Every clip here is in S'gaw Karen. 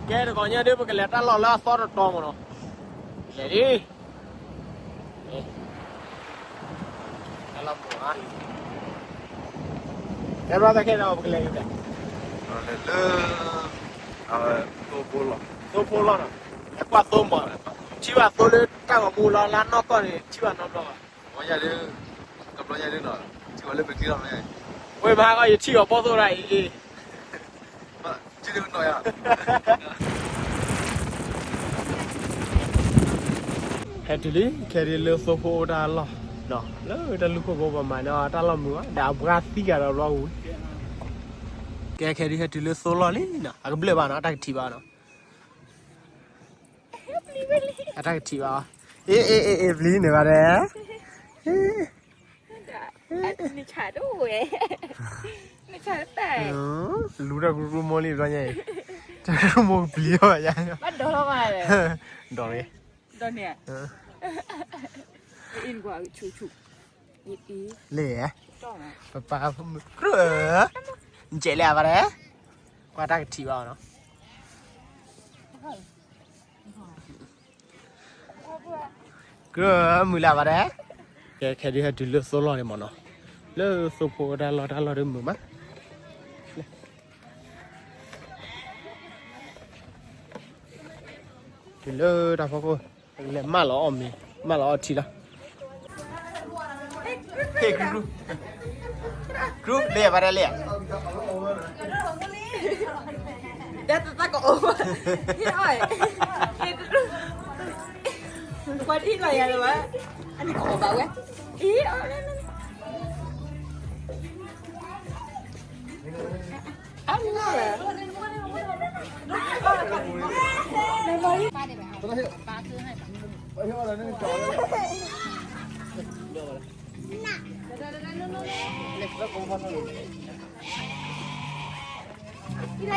ကဲတဂီၤညါဒ် ပကလဲၤတၢ်လီၢ်လၢအသီတတီၤမးနီၤ, လဲၤလံ, တၢ်လီၢ်မုာ်ဧါ, ကဲဘျီသးခဲဒီး ပကလဲၤလံ, လဲၤလၢ သိဖိလီၢ်, သိဖိလီၢ်နီၤ, လဲၤကွၢ်သိမး, ထံၣ်ဘၣ်သိလၢတၢ်ဂီၤမူလီၤ လၢအနီၢ်ကီၢ်န့ၣ် ထံၣ်ဘၣ်နီတဘျီဘၣ်, ဝဲညါဒ်, ကဘျီညါဒ်နီၤ, ထံၣ်ဝဲလၢမဲာ်ချံလီၤမ့ၢ်, ဝဲမဟါကီး ယထံၣ်အီၤဘီၣ်သိၣ်ဒၣ်အံၤ ထံၣ်ဒ်နီၤယၤ ဟဲတုၤလံ ခဲဒ်လၢသိဖိအိၣ်တၢ်လီၢ်, လၢတၢ်လူၢ်ခိၣ်ဖိပမၤန့ၢ်အီၤတၢ်လီၢ်မုာ်ဘၣ် ဒီးအပှၤသံဂၤဒီးဘျီဝံၤ, ကဲခဲဒ်ဟဲတုၤလၢသိလီၢ်လံနီၤ အကဘျၢၣ်ဘၣ်နီၤ အတၢ်ကထံၣ်ဘၣ်နီၤ, အတၢ်ကထံၣ်ဘၣ်အီၤ, အ့ အ့ အ့ အ့ ပျံၤန့ၢ်ဘၣ်ဒဲး နဆးတဝဲ, နဆးတပာ်, လူၤတၢ်ကရူၢ်ကရူၢ်မိၢ်လံဘျီညါအံၤ, တၢ်ကရူၢ်မိၢ်ကပျံၤအီၤဘၣ်ညါအံၤ, ဘၣ်ဒီလီၤဘၣ်လဲၣ်, ဒီလီၤ, ဒီန့ၣ်, အ့ၣ်, နကွၢ်ဆူၣ်ဆူၣ်, အ့ၣ်, လဲၣ်, ပပၢ်, ကြၢး, နကဲလဲၣ်ဘၣ်လဲၣ်, ကွၢ်တၢ်ကထံၣ်ဘၣ်အီၤနီၤ ကြၢးမုာ်လၢ်ဘၣ်ဒဲး, ကဲခဲဒ်ဟဲတုၤလၢသိလီၢ်န့ၣ်မးနီၤ, လၢသိဖိတၢ်လီၢ်တၢ်လီၢ်ဒ်မုာ်မး, တုၤလၢတၢ်ဖီခိၣ်, လဲၤမၢလီၤအီၣ်မ့ၤ, မၢလီၤအီၣ်ထံလီၤ, ဟ့ၣ်ကြူ, ကြူလဲၤဘၣ်ဒဲးလဲၣ် တၢ်တၢ်ကအိၣ်, ဟ့ၣ်အီၣ်, ကွၢ်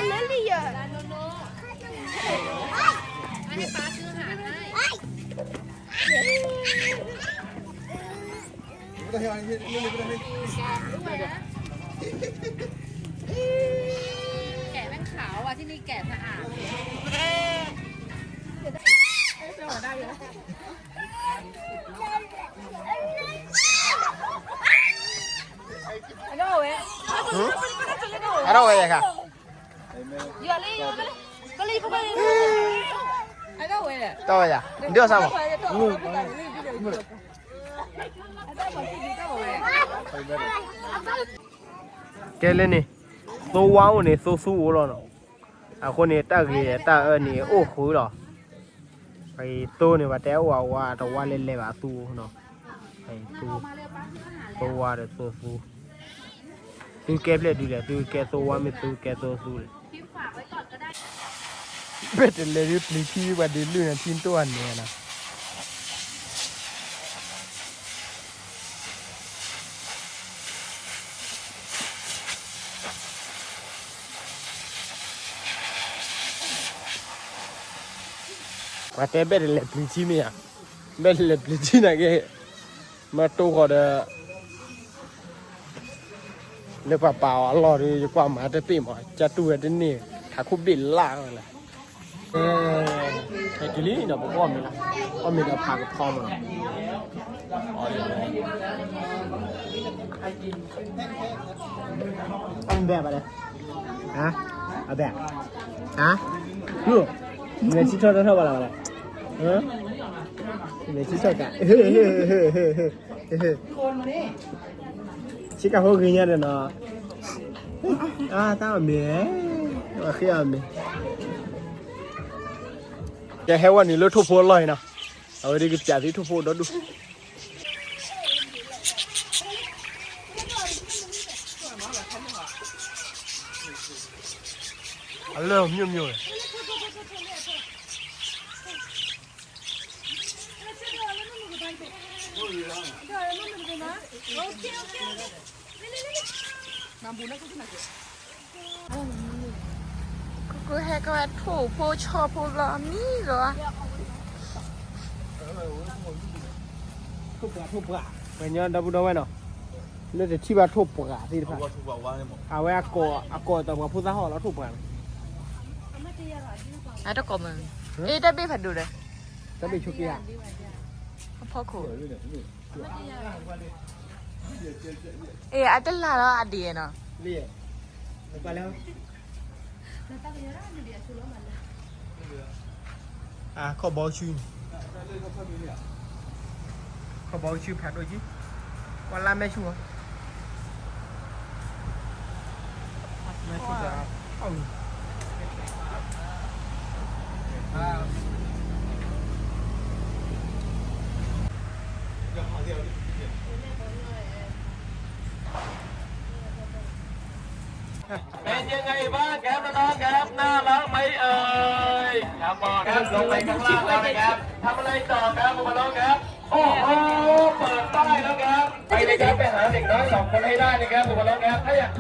ထံလီၤယၤလၢၤဘၣ်, အန့ၣ်ကအိၣ်ဘၣ်ဝဲ, အ့ၣ်, အန့ၣ်, แกะแม่งขาวอ่ะ ที่นี่แกะสะอาด အဒီဝဲယခါ, တၢ်ဝဲယၤ, ဒ်အီၣ်ဆၣ်မး, ကဲလၢန့ၣ်, သိဝါအိၣ်န့ၣ် သိသူအိၣ်လီၤနီၤ, အဃိန့ၣ် တၢ်ဂ့ၤတၢ်အၢန့ၣ် အိၣ်ဃုာ်လီၤ. သိန့ၣ် ပှၤတဲအိၣ်အဝါတဝါလဲၣ်လဲၣ်ဘၣ်သူအိၣ်နီၤ, သိဝါဒီးသိသူ, သုကဲဖျဲၣ်ဒုးလဲၣ်, သုကဲသိဝါမ့ၢ်သုကဲသိသူလဲၣ်. ဘၣ်တလဲၤဒုးပျံၤထံ ပှၤဒုးလုၢ်န့ၣ် ထံတိၢ်အန့ၣ်နီၤ. ပှၤတဲဘၣ်တလဲၤပျံၤထံမ့ၢ်ဧါ, ဘၣ်တလဲၤပျံၤထံနာ်က့, မ့ၢ်တိၢ်ဃီဒီး လၢပှၤပာ်အီၤအလီၢ်ဒီး ယကွၢ်မၤတသ့မး, ကတူၢ်ဝဲတန့ၢ်, ထးခိၣ်ဘ့ၣ်လၢ်ဝဲလၢ်. ဟဲတုၤလံဒီး ပကအီၣ်မ့ၤလီၤ, အီၣ်မ့ၤဒီးဖးကဖီမးနီၤ. အီၣ်မ့ၤဘဲဘၣ်လဲၣ်, ဟါ, အဘဲ, ဟါ, မ့ၢ်ထံထီၣ်တထီၣ်ဘၣ်လၢဘၣ်လဲၣ်, မ့ၢ်ထံထီၣ်ကး ဆ့ကၤဖိဂ့ၤညါဒီးနီၤ, အတၢ်အီၣ်မ့ၤ, အဃ့အီၣ်မ့ၤ, ကဟဲဝဲနုာ်လၢထိၣ်ဖိအလီၢ်အံၤနီၤ, အဝဲဒၣ်ကပျးသုထိၣ်ဖိဒီဒူၣ်, အလၢာ်မျိၣ်မျိၣ်, ကဟဲကဝဲထိၣ်ဖိဆီၣ်ဖိလီၤမံလီၤ, ထိၣ်ပှၢ်ထိၣ်ပှၢ်, ပှၤကညီဒီပုၢ်ဒီဝဲၢ်နီၤ, လၢတထံၣ်ဘၣ်ထိၣ်ပှၢ်သ့ၣ်တဖၣ်, အဝဲအကိးတၢ်ပှၤဖိသၣ်ဟီၣ်လီၤထိၣ်ပှၢ်န့ၣ်, အတကိးမုၢ်, အ့ တၢ်ဘ့ၣ်ဖးဒိၣ်ဒီး, တၢ်ဘ့ၣ်ဆိက့ဧါ, အဖီခိၣ်, အ့ အတလၢ်လီၤအဒံးနီၤ, အခီၣ်ဘီဆူန့ၣ်, အခီၣ်ဘီဆူဖးဒိၣ်ကံ, ကွၢ်လၢမဲဆူၣ်, မဲဆူၣ်တၢ်, เป็นยังไงบ้างครับน้องๆครับ น่ารักไหมเอ่ย ครับบอกครับ ลงไปข้างล่างแล้วนะครับ ทำอะไรต่อครับ คุณพะโล้ครับ โอ้โห เปิดป้ายแล้วครับ ไปเลยครับ ไปหาเด็กน้อยสองคนให้ได้นะครับ คุณพะโล้ครับ ถ้าอยาก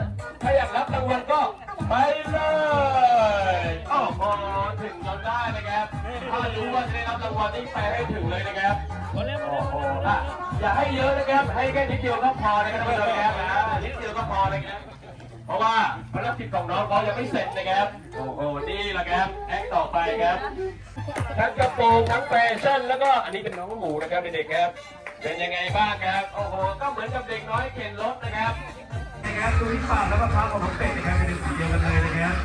ถ้าอยากรับรางวัลก็ไปเลย โอ้โห ถึงจนได้นะครับ ถ้ารู้ว่าจะได้รับรางวัลนี่ไปให้ถึงเลยนะครับ โอ้โห อ่ะ อย่าให้เยอะนะครับ ให้แค่นิดเดียวก็พอนะครับ ท่านผู้ชมครับ อ่า นิดเดียวก็พอนะครับ เพราะว่าภารกิจของน้องเขายังไม่เสร็จนะครับ โอ้โห นี่แหละครับ แอคต่อไปครับ ทั้งกระโปรง ทั้งแฟชั่น แล้วก็อันนี้เป็นน้องหมูนะครับ เด็กๆครับ เป็นยังไงบ้างครับ โอ้โห ก็เหมือนกับเด็กน้อยเข็นรถนะครับ นะครับ ดูที่ปากแล้วก็เท้าของน้องเป็ดนะครับ เป็นสีเดียวกันเลยนะครับ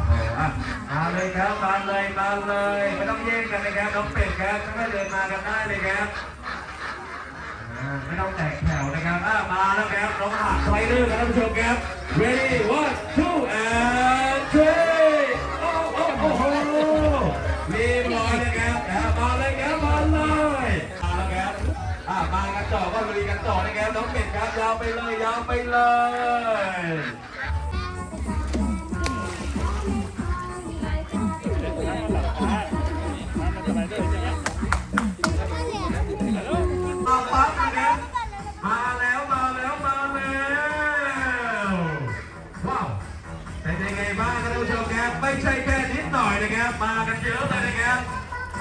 โอ้โห อ่ะ มาเลยครับ มาเลย มาเลย ไม่ต้องแย่งกันนะครับ น้องเป็ดครับ ค่อยๆเดินมากันได้เลยครับ อ่า ไม่ต้องแตกแถวนะครับ อ่า มาแล้วครับ น้องหาดสไลเดอร์ครับ ท่านผู้ชมครับ ready one two and three โอ้โห โอ้โห เรียบร้อยนะครับ อ่า มาเลยครับ มาเลย มาแล้วครับ อ่ะ มากันต่อก็ลุยกันต่อนะครับ น้องเป็ดครับ ยาวไปเลย ยาวไปเลย มาปั๊บนะครับ มาแล้ว มาแล้ว มาแล้ว ว้าว เป็นยังไงบ้างครับท่านผู้ชมครับ ไม่ใช่แค่นิดหน่อยนะครับ มากันเยอะเลยนะครับ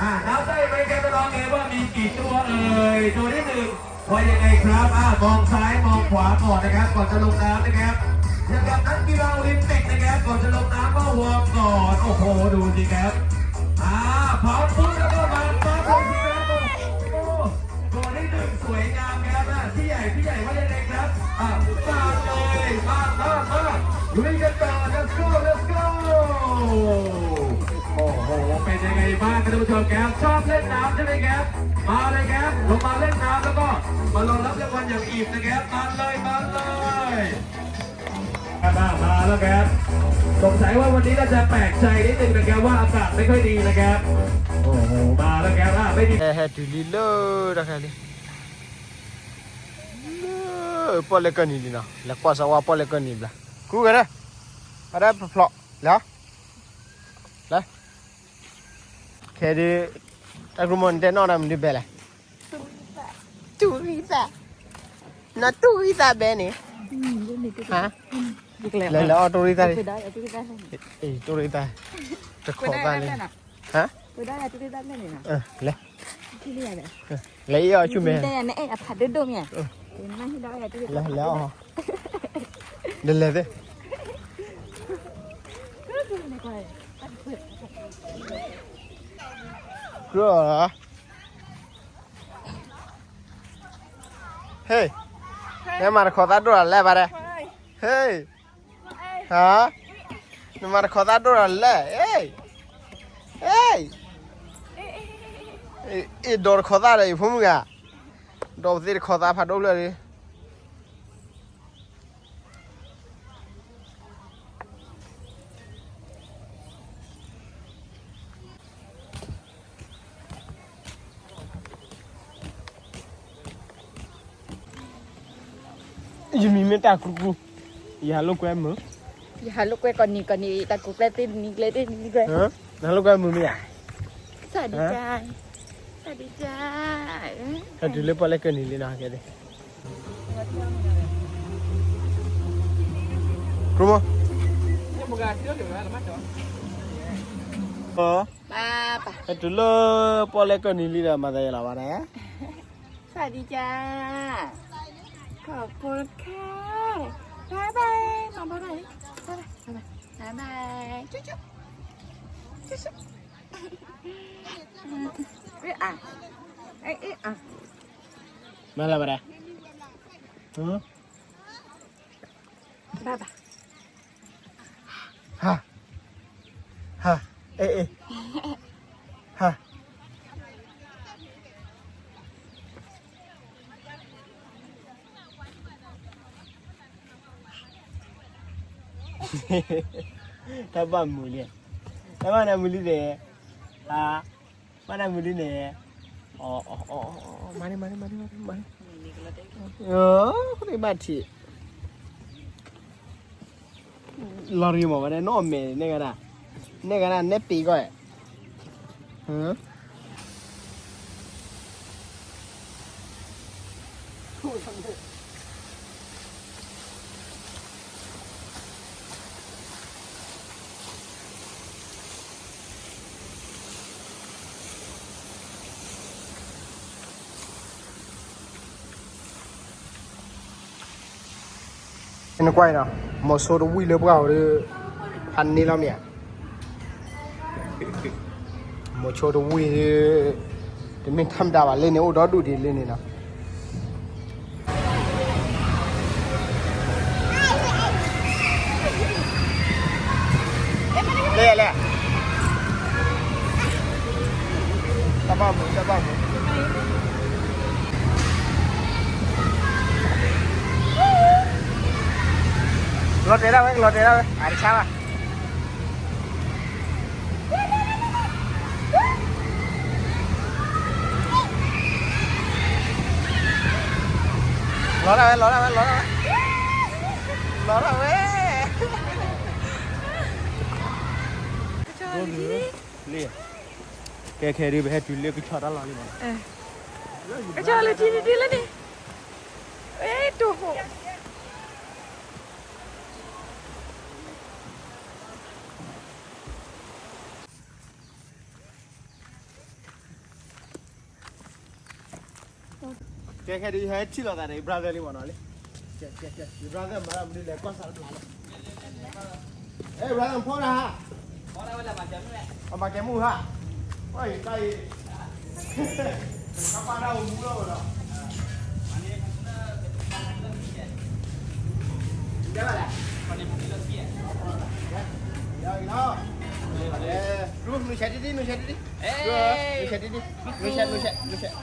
อ่า นับได้ไหมครับน้องๆครับ ว่ามีกี่ตัวเอ่ย ตัวที่หนึ่ง ว่ายังไงครับ อ่า มองซ้ายมองขวาก่อนนะครับ ก่อนจะลงน้ำนะครับ อย่างกับนักกีฬาโอลิมปิกนะครับ ก่อนจะลงน้ำก็วอร์มก่อน โอ้โห ดูสิครับ อ่า พร้อมปุ๊บแล้วก็มาปั๊บเลยสิครับ โอ้โห ตัวที่หนึ่งสวยงามครับ อ่ะ พี่ใหญ่ พี่ใหญ่ว่ายังไงครับ อ่ะ มาเลย มา มา มา ลุยกันต่อ let's go let's go โอ้โห เป็นยังไงบ้างครับท่านผู้ชมครับ ชอบเล่นน้ำใช่ไหมครับ มาเลยครับ ลงมาเล่นน้ำแล้วก็มารอรับรางวัลอย่างอิ่มนะครับ มาเลย มาเลย ครับ มาแล้วครับ สงสัยว่าวันนี้น่าจะแปลกใจนิดนึงนะครับ ว่าอากาศไม่ค่อยดีนะครับ โอ้โห มาแล้วครับ อ่ะ ไม่มี ဟဲဟဲတုၤလံလၢတၢ်ခဲလံ, လၢပီၣ်လဲၣ်ကၢၢ်နံၤလံနီၤ, လဲၤကွၢ်စးဝါပီၣ်လဲၣ်ကၢၢ်နံၤဘျီ, ကူကဲဒၣ်, အဒၣ်ဖျိးဖျိး, လဲၤ, လဲၤ, ခဲဒုး, တၢ်ကမီၤနတဲနီၣ်ဒၣ်မနုၤဘဲလဲၣ်, တူၢ်ရံသး, တူၢ်ရံသး, နတူၢ်ရံသးဘဲန့ၣ်, ဟါ, လဲၤလဲၤအီၣ်တူၢ်ရံသး, တူၢ်ရံသး, တခိးသးန့ၣ်, ဟါ, လဲၤ လဲၤအီၣ်ဆူမဲာ်, လဲၤအီၣ်, လဲၤလဲၤသ့, ကြၢး, ဟ့ၣ်, နမၤတခိးသးဒိၣ်ဒီးလဲၣ်ဘၣ်ဒဲး, ဟ့ၣ်, ဟါ, နမၤတခိးသးဒိၣ်ဒီးလဲၣ်, ဟ့ၣ်, ဟ့ၣ်, အ့ၣ်ဒိးတခိးသးဒီး ယဖိမုၣ်ဂၤ, ဒီးပသ့တခိးသးဖးဒိၣ်ဖျၢၣ်လံ. ယမံၤမ့ၢ်တၢ်ကူကူ, ယဟးလိာ်ကွဲမုာ်, ယဟးလိာ်ကွဲကီးနံၤကီးနံၤ တၢ်ကူကျဲသ့နံၤကျဲသ့နံၤကျဲ, နဟးလိာ်ကွဲမုာ်မ့ၢ်ဧါ, စၢ်ဒံကၢ်, စၢ်ဒံကၢ်, ဟဲတုၤလၢပီၣ်လဲၣ်ကၢၢ်နံၤလံနီၤ, ကဲသ့ၣ် ကမ, ဟဲတုၤလၢပီၣ်လဲၣ်ကၢၢ်နံၤလံဒီး မၤသးယလီၤဘၣ်န့ၣ်, စၢ်ဒံကၢ်, ขอบคุณค่ะ, บายบาย, မၤဘၢဘၢ, ဘၢဘၢ, ဘၢဘၢ, จุ๊บจุ๊บ. အ့ၣ် အ့ၣ် အ့ၣ် မၤလၢဘၣ်ဒၣ် ဘၣ်ဘၣ် ဟါ ဟါ အ့ၣ် အ့ၣ် ဟါ တၢ်ဘၣ်မုာ်လံ, တၢ်ဘၣ်နၢ်မုာ်လံန့ၣ်, ဟါ, ဘၣ်နၢ်မုာ်လံန့ၣ်, အ, မၤန့ၣ် မၤန့ၣ် မၤန့ၣ် မၤန့ၣ်, ဃိဘၣ်ထံး, လီၤရံမးဝဲဒၣ် နအီၣ်မဲာ်န့ၣ်ဂဒၣ်, န့ၣ်ဂဒၣ် နဲပ့ၤကီး, နကွၢ်အံၤနီၤ, မိၤဆိတဝံၢ်လၢပှၢ်အီၤဒီး ဖးန့ၢ်လီၤမ့ၢ်ဧါ, မိၤဆိတဝံၢ်, တမ့ၢ်ထီဒါဘၣ် လၢန့ၣ် အိၣ်ဒီဒူၣ်ဒံးလၢန့ၣ်နီၤ. လဲၤလဲၤ, တၢ်ဘၣ်မုာ် တၢ်ဘၣ်မုာ်, လီၤတဲာ်ဒၣ်ဝဲ လီၤတဲာ်ဒၣ်ဝဲ အတဆါဘၣ်. လီၤဒၣ်ဝဲ လီၤဒၣ်ဝဲ လီၤဒၣ်ဝဲ လီၤဒၣ်ဝဲ, လံ, ကဲခဲဒုး ပဟဲတုၤလၢကဆီတၢ်လီၢ်လံမး, ကဆီလၢထံဒ်လၢန့ၣ်, အဲ တိၢ်ဟိး ကဲခဲဒုး ဟဲထံၣ်လိာ်သးဒီး brother လံမးနီၤလံ, brother မၤမနုၤလဲၣ် ကွၢ်စးတဘျီလံ, အဲ brother ဖီတၢ်ဟါ, အမၤကဲမုၢ်ဟါ, အံၤတၢ်အံၤ, ကပၢ်တၢ်အိၣ်မူလီၤဝဲဒီး နုာ်ဆဲးတဒံ နုာ်ဆဲးတဒံ, နုာ်ဆဲးတဒံ, နုာ်ဆဲး,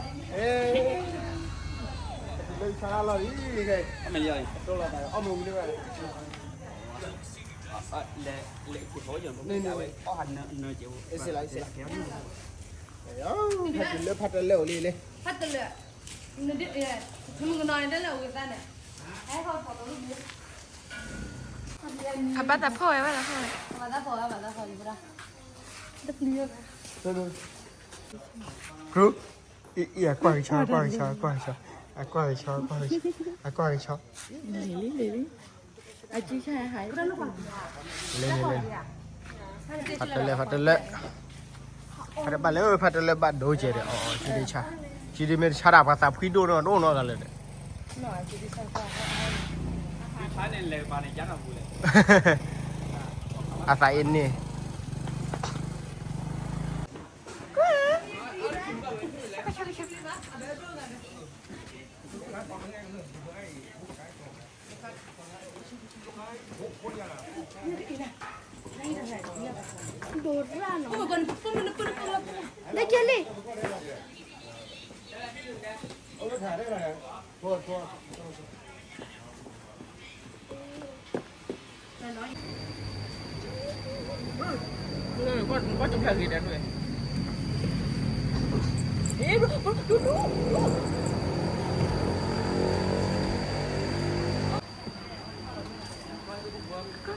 လၢဆါလီၤလံ, အီၣ်မ့ၤလံ, အီၣ်မ့ၤဝံၤလံ, အ့ၣ်စ့လီၤ, အ့ၣ်စ့လီၤ, ဖးတလၢ ဖးတလၢအိၣ်လံလံ, ဖးတလၢ အဘၣ်သးဖီၣ်ဝဲ ဘၣ်သးဖီၣ်ဝဲ, ဖု, အကွၢ်ကဆီ အကွၢ်ကဆီ အကွၢ်ကဆီ, အကွၢ်ကဆီ, အကွၢ်ကဆီ, လံလံလံလံ, အကံဆါဟါ, လံလံလံ, ဖးတလၢ ဖးတလၢ, ဖးတဘၣ်လၢ ဖးတလၢဘၣ်ဒိကဲဒီး အီၤ အီၤ ကံဒ့ဆါ, ကံဒ့မ့ၢ်တဆါတၢ် ပှၤသးဖှံဒိၣ်နီၢ်ဒိၣ်နီၢ်သးလၢာ်ဒီး အသးအ့န့ၣ် ဒိၣ်ရၣ်နီၤ, လၢကလံ ကီၢ်ပှ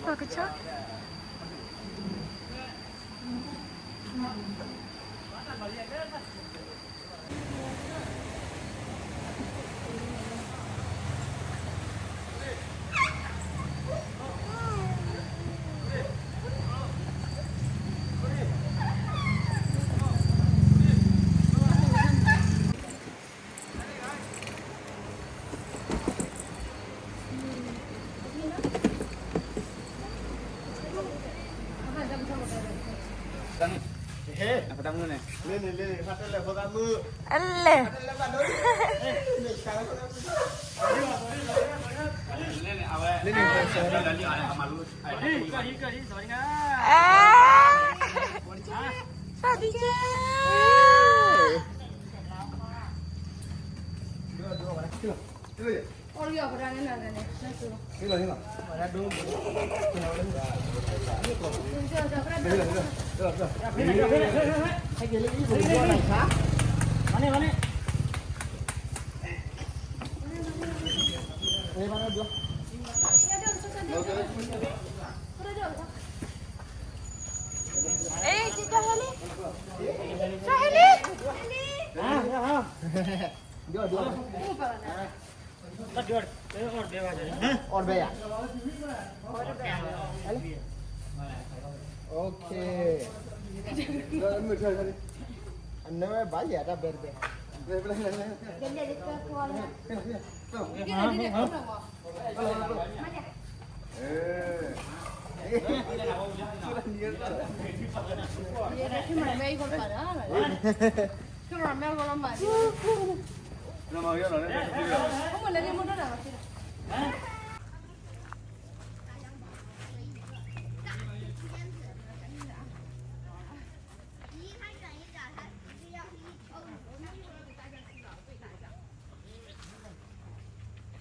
ၤကဆီ. အလဲၣ်,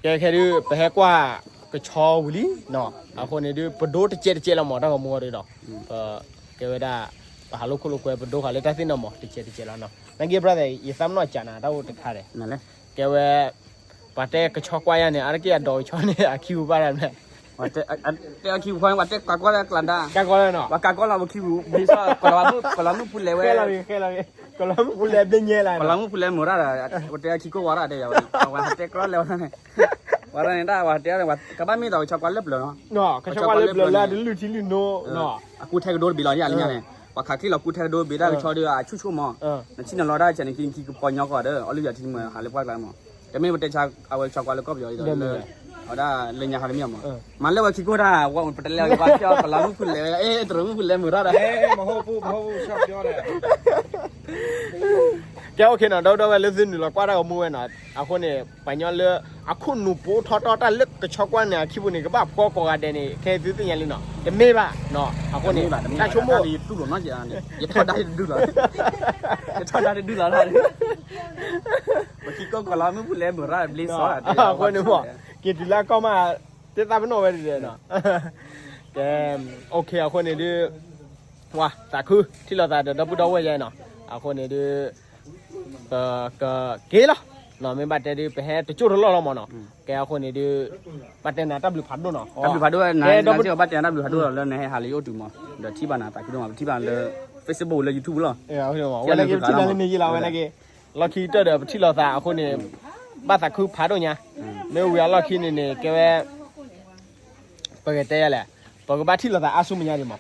ကဲခဲဒုး ပဟဲကွၢ်ကဆီဝံၤလံနီၤ, အဃိန့ၣ်ဒုး ပဒိတကဲးတကဲးလီၤမး တၢ်ဂီၤမူအီၤဒုးနီၤ, ကဲဝဲဒၣ် ပဟးလိာ်ခိၣ်လိာ်ကွဲ ပဒိဃာ်လၢတၢ်သ့ၣ်နီၣ်မး တကဲးတကဲးလီၤနီၤ, နာ်က့ brother ယသးပ့ၤနီၣ်စံးနၤ တၢ်အိၣ်တခါဒီး ကဲဝဲ ပှၤတဲကဆီကွၢ်ယါန့ၣ် အါတက့ၢ်အဒိးကဆီန့ၣ် အခံပူၤဘၣ်ဒၣ်မး, တဲအခံပူၤ ပှၤတဲကးကီၢ်လၢကျးဒါ, ကးကီၢ်လၢနီၤ, ပှၤကးကီၢ်လၢပခံပူၤ ဘျ့စီ ကလီၤမုၣ်ဖူလဲၤဝဲ, ကလီၤမုၣ်ဖူလဲၤဘျ့ညဲလၢ, ကလီၤမုၣ်ဖူလဲၤမုာ်ရၣ်ဒီး ပတဲအခံကိၢ်ဝါရၣ်တဲယၤဝဲ, ပှၤတဲကီၢ်လၢဝဲန့ၣ်, ဝဲဒၣ်န့ၣ် တၢ်ဝဲတဲ ကဘၣ်မ့ၢ်ဒီးကဆီကွၢ်လၢပျၢၤနီၤ, ကဆီကွၢ်လၢပျၢၤလၢအတလုၢ်ထံလုၢ်နိ, အကူထဲကဒိတဘ့ၣ်လီၤန့ၣ် အလံညါန့ၣ်, ပှၤခးချ့လီၤကူထဲကဒိတဘ့ၣ် တၢ်ကဆီဒီးအဆူၣ်ဆိမး, နထံၣ်နလီၤတၢ်ဆဲးနကံနခံကပီၤညီကီးဒီး အီၣ်လုၢ်ယၤထံမုၢ်ဟးလၢပှၢ်ကျါမး, တမ့ၢ်ပတဲဆါ အဝဲကဆီကွၢ်လၢကီၢ်ပယီၤအံၤဒီး အဝဲဒၣ်လၢညါဟးတမ့ၢ်မး, မၤလၢဝဲခံကိၢ်တၢ် ပတဲလဲၣ်ဝဲပှၤကီၢ် ကလီၤမုၣ်ဖူလဲၤဝဲ အဲ တရူးမုၣ်ဖူလဲၤမုာ်ရၣ်ဒီး ကဲ OK နီၤ, ဒီပုၢ်ဒီဝဲၢ်လၢသုနုာ်လီၤကွၢ်တၢ်ဂီၤမူဝဲနီၤ, အဃိန့ၣ် ပှၤကညီလၢ အခိၣ်နူာ်ပိထီတီတၢ်လၢကဆီကွၢ်န့ၣ် အခံပူၤန့ၣ် ကဘၣ်ဖှီကိးဂၤဒဲးန့ၣ် ခဲသုသ့ၣ်ညါလံနီၤ, တမ့ၢ်ဘၣ်နီၤ, အဃိန့ၣ် တၢ်ဆိကမိၣ် ယထီဒါတဒုလီၤ, ယထီဒါတဒုလီၤ, ယထီဒါတဒုလီၤ, ပခံကိၢ်ကလီၤမုၣ်ဖူလဲၤမုာ်ရၣ်ဘျ့စီ အဃိန့ၣ်မး က့ၤတုၤလၢအကီၢ်မး တသးပ့ၤနီၣ်ဝဲဒၣ်နီၤ, ကဲ OK အဃိန့ၣ်ဒုး ဝါ သးခု ထံၣ်လိာ်သးဒီးဒီပုၢ်ဒီဝဲၢ်ယဲနီၤ, အဃိန့ၣ်ဒုး ပကက့ၤလီၤ, မ့ၢ်ဘၣ်တဲဒုး ပဟဲတကၠိၢ်တလီၢ်လီၤမးနီၤ, ကဲအဃိန့ၣ်ဒုး ဘၣ်တဲနၤတၢ်ဘျုးဖးဒိၣ်နီၤ, တၢ်ဘျုးဖးဒိၣ်, ဘၣ်တဲနၤတၢ်ဘျုးဖးဒိၣ်လီၤ လၢနဟဲဟးလၢယအိၣ်တုၤမး, ဒီးထံၣ်ဘၣ်နၤသးခုဒိၣ်မး, ပထံၣ်ဘၣ်လၢ Facebook လၢ YouTube လီၤ, ဝဲလၢက့ၤပထံၣ်နၤလၢန့ၣ်ယံၤလီၤ, ဝဲလၢက့ၤ လီၢ်ခံကတၢၢ်ဒီးပထံၣ်လိာ်သးအဃိန့ၣ် ဘၣ်သးခုဖးဒိၣ်ညါ, မ့ၢ်ဝံၤအလီၢ်ခံန့ၣ်န့ၣ် ကဲဝဲ ပကတဲယၤလဲၣ်, ပကဘၣ်ထံၣ်လိာ်သးအါဆူမဲာ်ညါဒံးမ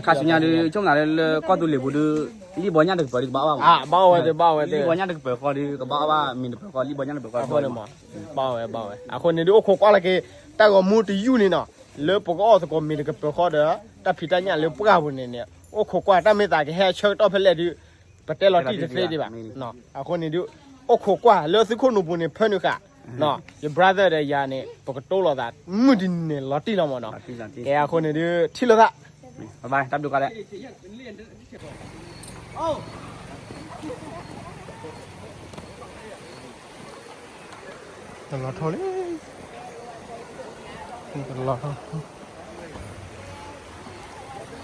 း, ခါဆူညါဒုး ဆိကမိၣ်လၢ ကီၢ်သူလ့ၤပူၤဒုး လံၣ်ဘီညၣ်တကပၤဒုးကဘၣ်အီၣ်ဘၣ်, ဘၣ်အီၣ်ဝဲ, ဘၣ်အီၣ်ဝဲ, လံၣ်ဘီညၣ်တကပၤဃီဒုးကဘၣ်အီၣ်ဘၣ်, မ့ၤတကပၤဃီ လံၣ်ဘီညၣ်တကပၤဃီ ဘၣ်အီၣ်ဝဲ, ဘၣ်အီၣ်ဝဲ, အဃိန့ၣ်ဒုး အိၣ်ခိးကွၢ်လီၤက့ၤ တၢ်ဂီၤမူတယုၢ်န့ၣ်နီၤ, လၢပကအီၣ်သကိးမ့ၤတကပၤဃီဒီး တၢ်ဖံးတၢ်ညၣ်လၢပှၢ်ပူၤန့ၣ်န့ၣ် အိၣ်ခိးကွၢ် တၢ်မ့ၢ်သးကဟဲဆၢကတီၢ်ဖဲလဲၣ်ဒုး ပတဲလီၤတံၢ်တသ့ဒံးဘၣ်, အဃိန့ၣ်ဒုး အိၣ်ခိးကွၢ် လၢသုခိၣ်နူာ်ပူၤန့ၣ် ဖၢနုာ်ဃာ်, ယ brother ဒီးယၤန့ၣ် ပကတိလိာ်သး မုၢ်တနံၤန့ၣ် လီၤတံၢ်လီၤမးနီၤ, ကဲအဃိန့ၣ်ဒုး ထံၣ်လိာ်သး တၢ်ဘျုးကီး တလီၤထီၣ်လံ, တလီၤထီၣ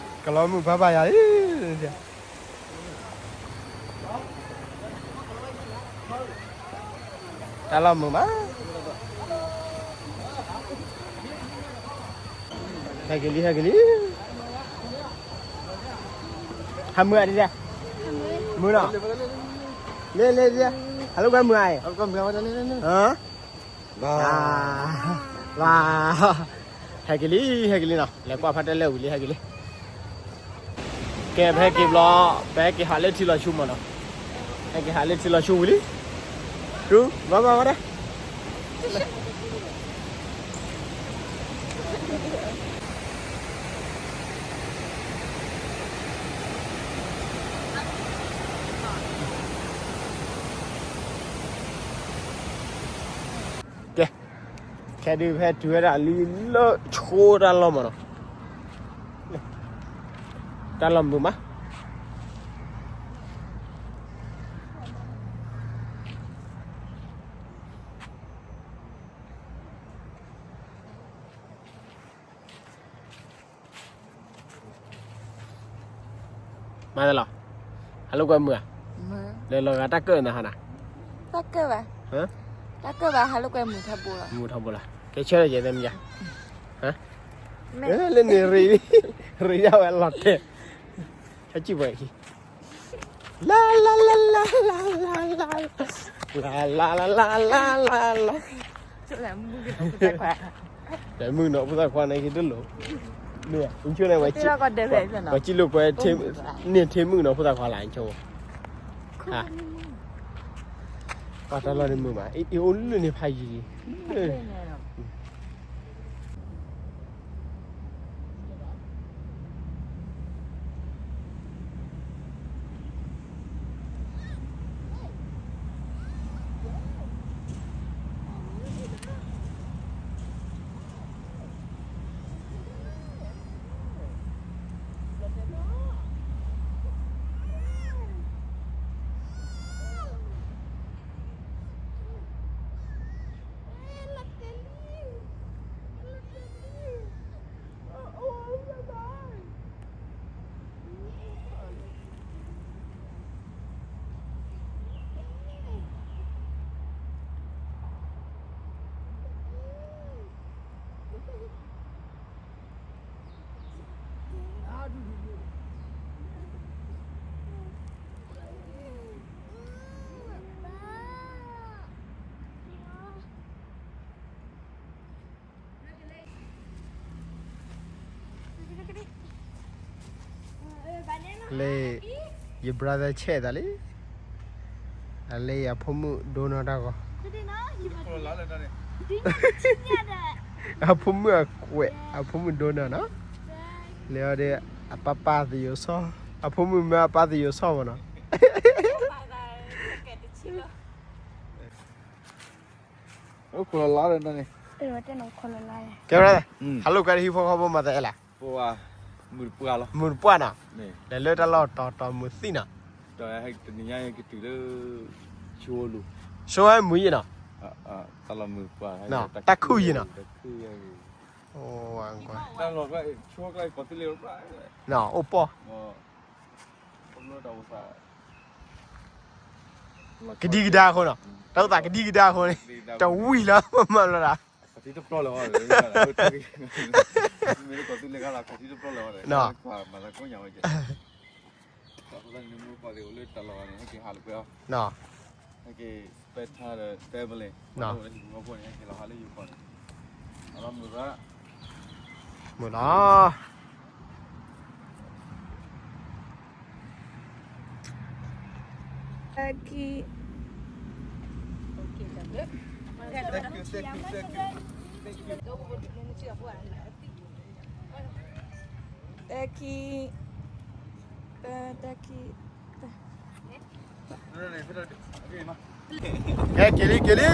်, ကလီၤမုၣ်ဖးဘၣ်ယၤလံ, တၢ်လီၢ်မုာ်မး, ဟဲက့ၤလံ ဟဲက့ၤလံ, ဟးမုာ်အဒံး, မုာ်နီၤ, လ့လ့လ့, ဟဲလၢကွၢ်မုာ်အံၤ, ဝါ, ဟဲက့ၤလံ ဟဲက့ၤလံနီၤ, လဲၤကွၢ်ဖးတၢၢ်လၢဝံၤလံ ဟဲက့ၤလံ, ကဲ ပဟဲက့ၤဘျီ, ပဟဲက့ၤဟးလၢထံလီၤဆူမးနီၤ, ဟဲက့ၤဟးလၢထံလီၤဆူဝံၤလံ, ဘၣ်ဘၣ်ဝဲဒၣ်. ခဲဒုးဖဲတုၤဝဲဒၣ်လံလၢဆိတၢ်လီၢ်မးနီၤ, တၢ်လီၢ်မုာ်မး. မၤသးလီၤ, ဟးလိာ်ကွဲမုာ်ဧါ, လဲၤလီၤဂာ်တၢ်ကၢၣ်နၤဟါနၤ, တၢ်ကၢၣ်ဘၣ်, တၢ်ကၢၣ်ဘၣ် ဟးလိာ်ကွဲမုာ်ထီဘိလီၤ, မုာ်ထီဘိလီၤ, ကဲဆၢထၢၣ်ယဲၢ်သ့ၣ်မယါ, လၢန့ၣ်ရ့, ရ့ဒၣ်ဝဲလီၤတဲာ်, ဟဲကံၣ်ပှဲၤအံၤ လါလါလါလါလါလါ, လါလါလါလါလါလါလါ, လၢမုၢ်နီၤဖိသၣ်ခွါန့ၣ်က့ၤတလိၣ်, မ့ၢ်, ပှၤကံၣ်လိာ်ကွဲ, န့ၢ်ထံမုၢ်နီၤဖိသၣ်ခွါလၢအဆိ, ပှၤတၢ်လီၢ်န့ၣ်မုာ်မး, အအိၣ်လၢန့ၣ်ဖးယံၤ, လၢ ယ brother ဆဲးသးလံ, အလၢအဖိမုၣ်ဒိနီၢ်တၢ်ဂီၤ, အဖိမုၣ်အကွဲး အဖိမုၣ်ဒိနီၢ်နီၤ, လၢအီၤဒီး အပၢ်ပၢ်သယိၤဆီ, အဖိမုၣ်မ့ၢ်အပၢ်သယိၤဆီမးနီၤ. ကဲဝဲဒၣ် ဟးလိာ်ကွဲတဟံၣ်ဖိဃီဖိမၤသးအဲၣ်လၢ်, မုာ်တပှၢ်နီၤ, လဲၤလၢတၢ်လီၢ်တီၤတီၤမုာ်သံနီၤ, တနံၤညါကတုၤလၢ ဆိဝဲမုာ်ယံၤနီၤ, တၢ်ခုၣ်ယံၤနီၤ, အိၣ်ပီၢ် ကဒံကဒါအဃိနီၤ, တၢ်အိၣ်သးကဒံကဒါအဃိန့ၣ်, တဝံၣ်လီၤ မၤလီၤဒၣ်, မုာ်လီၤ. ကဲ က့ၤလံ က့ၤလံ.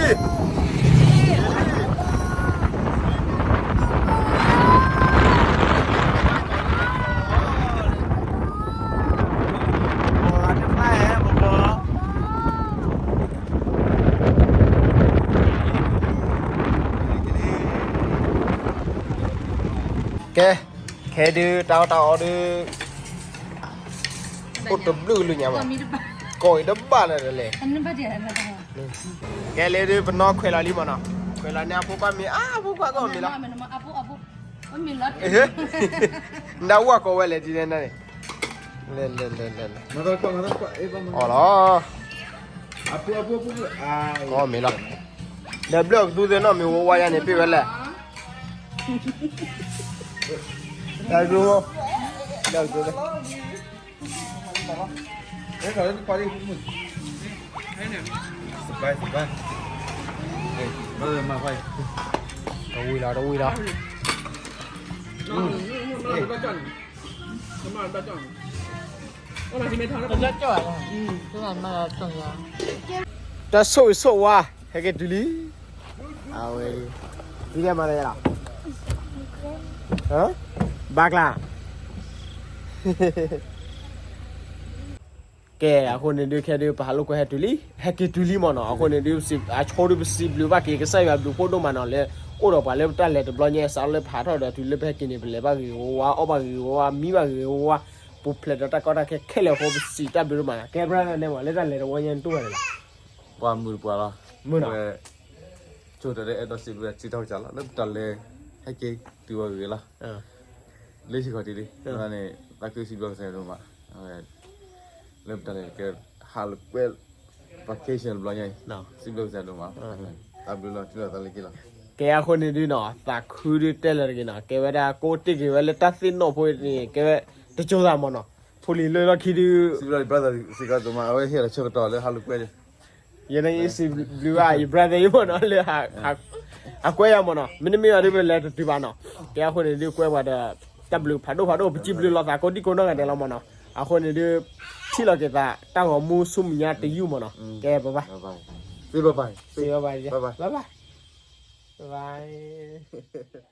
ကဲ ခဲဒုး တၢ်အီၣ်တၢ်အီဒုး အိၣ်တဘျုးကလုာ်ညါမး, ကိးအံၤတဘၣ်လၢၤလဲၣ်. ကဲလၢဒုး ပနီၢ်ခွဲးလီၤလံမးနီၤ, ခွဲးလီၤန့ၣ် အဖိခွါမ့ၤ အဖိခွါကီၢ်မ့ၤလီၤ. နဒၣ်ဝဲကိးဝဲလဲၣ်ဒ်န့ၣ်န့ၣ်, လဲၤလဲၤလဲၤလဲၤလဲၤ, အီၣ်လီၤ, ကီၢ်မ့ၤလီၤ. ဒီးဘျၢၣ်ကသူသ့ၣ်နီၣ် မ့ၤဝါဝါယါန့ၣ် ပ့ၢ်ဝဲလဲၣ်. တၢ်ဒိ, ဘျၢၣ်ကသူသ့ၣ် တဝံၤလီၤ တဝံၤလီၤ. တၢ်ဆိၣ်ဂ့ၤဆိၣ်ဝါ ဟဲက့ၤတုၤလံ. အဝဲ မၤလၢယၤလီၤ, ဘၣ်ကျါ ကဲ အဃိန့ၣ်ဒုး ခဲဒုး ပဟးလိာ်ကွဲဟဲတုၤလံ, ဟဲက့ၤတုၤလံမ့ၢ်နီၤ. အဃိန့ၣ်ဒုး အဆိဒုး ပစံးဘျုးဘၣ်က့ၤ ကစၢ်ယွၤဘျုးဖှိၣ်ဒိၣ်မးနီၤ လၢအိၣ်ဒီးပှၤလၢပတၢ်လဲၤတဘျီညါ စးထီၣ်လၢပဟးထီၣ်ဒီးတုၤလၢပဟဲက့ၤန့ၣ် ပလဲၤဘၣ်ဂ့ၤဂ့ၤဝါဝါ, အီၣ်ဘၣ်ဂ့ၤဂ့ၤဝါဝါ, မံဘၣ်ဂ့ၤဂ့ၤဝါဝါ, ပူၤဖျဲးဒီးတၢ်ကီတၢ်ခဲခဲလၢာ်အဃိ ပစံးတၢ်ဘျုးဒိၣ်မးနီၤ. ကဲ brother န့ၣ်မ့ၢ် လၢတၢ်လဲၤတဝီညါနတူၢ်ဘၣ်န့ၣ်လီၤ, ပှၤမုာ်တပှၤလီၤ, မုာ်နီၤ, ဝဲ ဆိတၢ်လၢအဲၣ်ဒိးစံးဘျုး စံးထီၣ်ကစၢ်လီၤ လၢပတၢ်လဲၤ ဟဲက့ၤတုၤဝဲဂ့ၤဂ့ၤလီၤ, လၢဟံၣ်ခီၣ်ထံးလံ, န့ၣ် သးခုစံးဘျုးကစၢ်ယွၤဒိၣ်မး, လၢပတၢ်လဲၤကဲ ဟးလိာ်ကွဲ vacation တဘျီညါအံၤ, စံးဘျုးကစၢ်ဒိၣ်မး, တၢ်ဘျုးလီၤ တုၤလီၤသးလၢက့ၤလီၤ. ကဲအဃိန့ၣ်ဒုးနီၤ သးခုဒုးတဲလၢတဂ့ၤနီၤ, ကဲဝဲဒၣ်ကိးတ့ၢ်က့ၤဝဲလၢတၢ်သ့ၣ်နီၣ်ဖိန့ၣ် ကဲဝဲတကၠိသးမ့ၢ်နီၤ, ဖိလံၤလၢလီၢ်ခံဒုး စံးဘျုး brother စံးကီးဒိၣ်မး အဝဲဟ့ၣ်လီၤဆၢကတီၢ်လၢဟးလိာ်ကွဲ ယဲန့ၣ် ယစံးဘျုးဘၣ်ယ brother အံၤမ့ၢ်နီၤ လၢ အကွဲယၤမ့ၢ်နီၤ, မ့တမ့ၢ်ဘၣ်ဒုး ပလဲၤတတုၤဘၣ်နီၤ. ကဲအဃိန့ၣ်ဒုး ကွဲပှၤဒီး တၢ်ဘျုးဖးဒိၣ်ဖးဒိၣ် ပစံးဘျုးလိာ်သးကိးဒံကိးနီၢ်ဂၤဒဲးလီၤမ့ၢ်နီၤ. အဃိန့ၣ်ဒုး ထံၣ်လီၤက့ၤသး တၢ်ဂီၤမူဆူမဲာ်ညါတယုၢ်မ့ၢ်နီၤ. ကဲ bye bye, say bye bye, say bye bye, bye bye, bye bye.